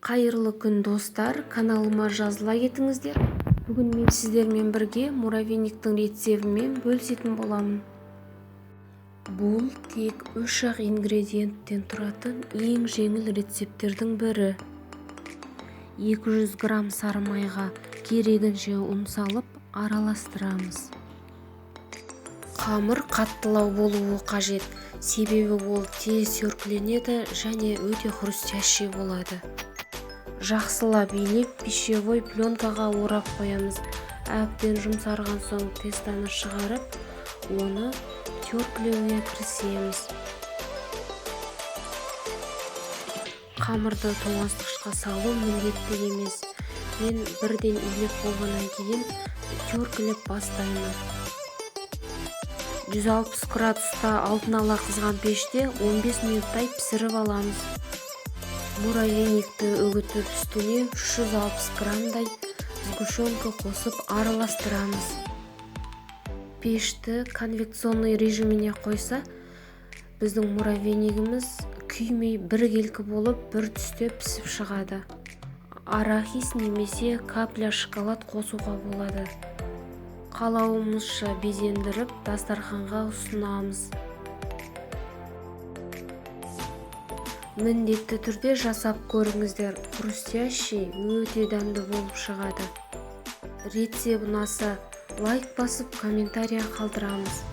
Қайырлы күн, достар! Каналыма жазыла кетіңіздер. Бүгін мен сіздермен бірге муравейниктің рецебімен бөлісетін боламын. Бұл тек 3-ақ ингредиенттен тұратын ең жеңіл рецепттердің бірі. 200 грамм сары майға керегінше ұн салып араластырамыз. Қамыр қаттылау болуы қажет, себебі ол тез тёркіленеді және өте хрустящий болады. Жақсылап илеп, пищевой пленкаға орап қоямыз. Әбден жұмсарған соң тестаны шығарып, оны тёркілеуге кірісеміз. Қамырды тоңазытқышқа салу міндетті емес. Мен бірден илеп болғаннан кейін тёркілеп бастаймын. 160 градуста алдын ала қызған пеште 15 минуттай пісіріп аламыз. Муравейникті үгітіп, үстіне 360 граммдай сгущенка қосып араластырамыз. Пешті конвекционный режиміне қойса, біздің муравейнигіміз күймей, біркелкі болып, бір түсте пісіп шығады. Арахис немесе капля шоколад қосуға болады. Қалауымызша безендіріп, дастарханға ұсынамыз. Міндетті түрде жасап көріңіздер, хрустящий, өте дәмді болып шығады. Рецепт ұнаса, лайк басып, комментария қалдырамыз.